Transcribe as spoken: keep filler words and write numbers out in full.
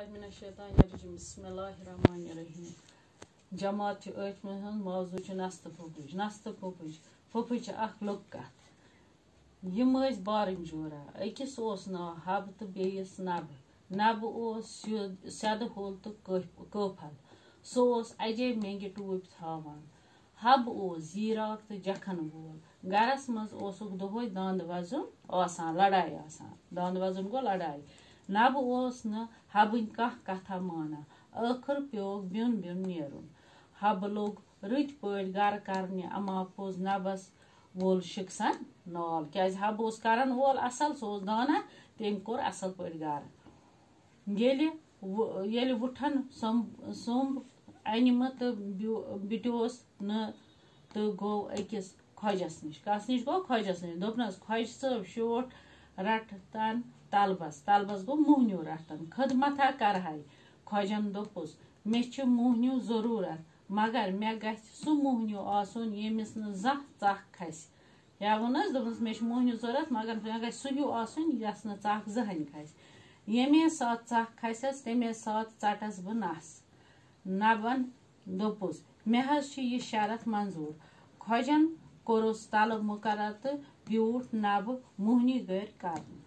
من الشیطان الرجیم۔ بسم اللہ الرحمن الرحیم۔ جماعت چھِ ٲٹھمہِ ہٕنٛز، موضوع چھُ نستہٕ پھُپھٕج۔ نستہٕ پھُپھٕج، پھُپھٕج چھِ اکھ لُکہٕ کتھ۔ یِم ٲسۍ بارٕنۍ جورا۔ أکِس اوس ناو حبہٕ تہٕ بیٚیِس نبہٕ۔ نبہٕ اوس سیوٚد، سیٚدٕ ہوٚل تہٕ کٲف-، کٲفل۔ سُہ اوس اجے مینگہِ ٹوٗپۍ تھاوان۔ حبہٕ اوس زیٖراک تہٕ جکھن وول۔ گرس منٛز اوسُکھ دۄہے دانٛد وزُن آسان، لڑایہِ آسان۔ دانٛد وزُن گوٚو لڑایہِ۔ نبہٕ اوس نہٕ حبٕنۍ کانٛہہ کتھا مانان۔ ٲخٕر پیوٚوُکھ بیوٚن بیوٚن نیرُن۔ حبہٕ لوٚگ رٕتۍ پٲٹھۍ گرٕ کرنہِ، اما پوٚز نبس وول شِکسن نال، کیازِ حبہٕ اوس کرن وول اصل، سُہ اوس دانا، تٔمۍ کوٚر اصل پٲٹھۍ گرٕ۔ ییٚلہِ و-، ییٚلہِ وُٹھن سوٚمب-، سوٚمب انِمہٕ تہٕ بیو-، بیوٹھیوس نہٕ تہٕ گوٚو أکِس خۄجس نِش۔ کس نِش گوٚو؟ خۄجس نِش۔ دوٚپنس، "خۄجہِ صٲب، شوٹھ رٹتن طلبس۔" طلبس گوٚو موہنیو رٹتن۔ "خدمتھا کرہاے؟" خۄجن دوٚپُس، "مےٚ چھِ موہنیو ضروٗرت، مگر مےٚ گژھِ سُہ موہنیو آسُن، ییٚمِس نہٕ زانٛہہ ژکھ کھسہِ۔" یا ووٚنُس، دوٚپنس، "مےٚ چھُ موہنیو ضوٚرتھ، مگر مےٚ گژھِ سُہ ہیوٗ آسُن، یَس نہٕ ژَکھ زٕہٕنۍ کھسہِ۔ ییٚمے ساتہٕ ژَکھ کھسٮ۪س، تَمے ساتہٕ ژَٹَس بہٕ نَس۔" نَبَن دوٚپُس، "مےٚ حظ چھُ یہِ شرط منظوٗر۔" خۄجَن کوٚرُس طلب مُقرر تہٕ بیوٗٹھ نَبہٕ موہنی گٔرۍ کرنہِ۔